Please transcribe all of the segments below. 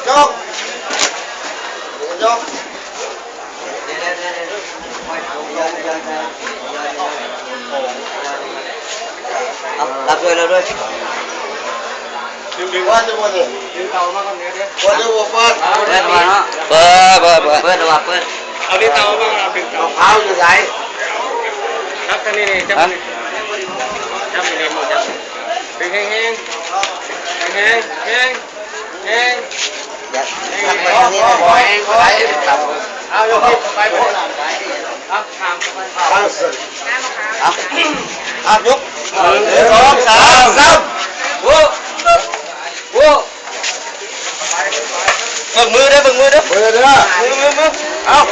ຍົກ ຍົກ ເອົາ ຮັບດ້ວຍ ຮັບດ້ວຍ ດຶງ ດຶງ ວ່າຈະບໍ່ໄດ້ ດຶງເຕົາມາກ່ອນເດີ ບໍ່ໄດ້ບໍ່ເປີດ ເປີດວ່າເນາະ ເປີດ ເປີດ ເປີດ ເປີດວ່າເປີດ ເອົາດຶງເຕົາມາ ເອົາດຶງເຕົາ ເອົາຢູ່ໃສ ຈັບທາງນີ້ນີ້ ຈັບ ຮະ ຈັບນີ້ນີ້ ຈັບ ດຶງແຮງໆ ແຮງໆ ແຮງ ແຮງ ຢ່າ ເອົາ ຍົກຂຶ້ນໄປ ເອົາ ເອົາ ຍົກ ໜຶ່ງ ສອງ ສາມ ສາມ ໂອ້ ໂອ້ ເບິ່ງມືເດີ ເບິ່ງມືເດີ ມືເດີ ມື ມື ມື ເອົາ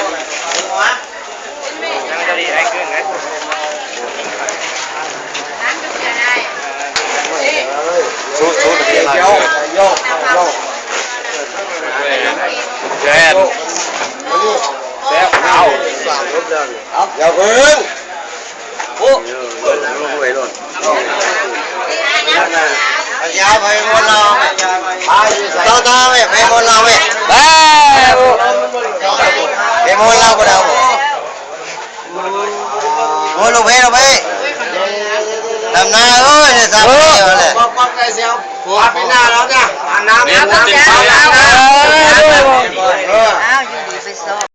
ແຊບ ເອົາ ຢ່າເພິ່ງ ໂອ້ ຢາໄປມົນລາວ ຕໍ່ໆ ໄປມົນລາວ ໄປ ໄປມົນລາວບໍ່ໄດ້ ໂອ້ຍ ລົງໄປ ລົງໄປ ດຳນາເອີຍ ເອີ ເປັນໜ້າແລ້ວນະ ອາບນ້ຳ ອາບນ້ຳ ເອີ ອ້າວ ຢູ່ດີໄປຊອກ